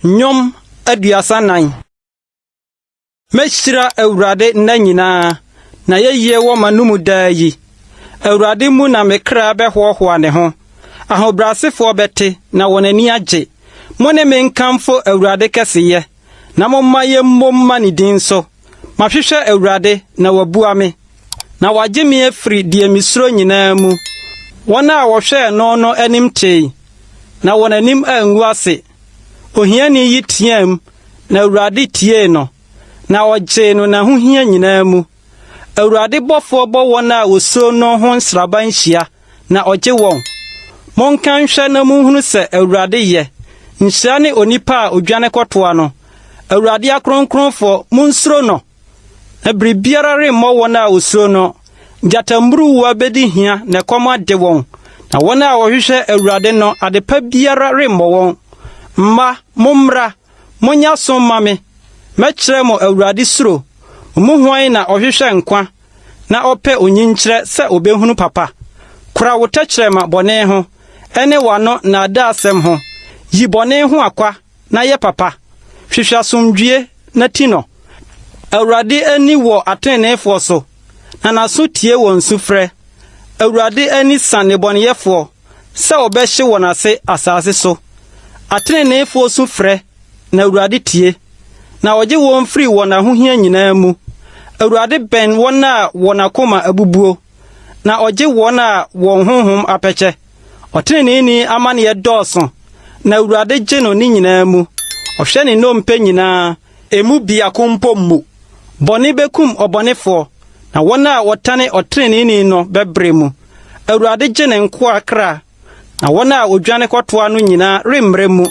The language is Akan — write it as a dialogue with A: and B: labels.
A: Nnwom 34. Mɛhyira Awurade nna nyinaa, n'ayɛyie wɔ m'anom daa yi. Awurade mu na me kra bɛhoahoa ne ho. Ahobrɛasefoɔ bɛte na wɔn ani agye. Mo ne me nkamfo Awurade kɛseyɛ, na momma yɛmmom mma ne din so. Mahwehwɛ Awurade, na wabua me, na wagye me afiri deɛ mesuro nyinaa mu. Wɔn a wɔhwɛɛ no no anim tee, na wɔn anim angu ase. Ohiani yi teɛɛm, na Awurade tiee no, na ɔgyee no n'ahohia nyinaa mu. Awurade bɔfoɔ bɔ wɔn a wɔsuro no ho nsraban hyia, na ɔgye wɔn. Monka nhwɛ na munhunu sɛ Awurade yɛ. Nhyira ne onipa a odwane kɔtoa no. Awurade akronkronfoɔ, munsuro no! Na biribiara remmɔ wɔn a wosuro no. Gyatammuruwa bedi hia na ɛkɔm ade wɔn, na wɔn a wɔhwehwɛ Awurade no, adepa biara remmɔ wɔn. Mma, mommra, monyɛ aso mma me. Mɛkyerɛ mo Awurade suro. Mo mu hwan na ɔhwehwɛ nkwa na ɔpɛ onyinkyerɛ sɛ obehunu papa? Kora wo tɛkyerɛma bɔne ho, ne w'ano nnaadaasɛm ho. Yi bɔne ho akwa na yɛ papa. Hwehwɛ asomdwoe na ti no. Awurade ani wɔ atreneefoɔ so, na n'aso tie wɔn sufrɛ. Awurade ani sa nnebɔneyɛfoɔ sɛ ɔbɛhye wɔn ase asase so. Atreneefoɔ su frɛ, na Awurade tie, na ɔgye wɔn firi wɔn ahohia nyinaa mu. Awurade bɛn wɔn a wɔn akoma abubuo, na ɔgye wɔn a wɔn honhom apɛkyɛ. Ɔtreneeni amanneɛ dɔɔso, na Awurade gye no ne nyinaa mu. Ɔhwɛ ne nnompe nyinaa, emu biako mpo mmu. Bɔne bekum ɔbɔnefoɔ, na wɔn a wɔtane ɔtreneeni no bɛbrɛ mu. Awurade gye ne nkoa kra, na wɔn a wodwane kɔtoa no nyinaa remmrɛ mu.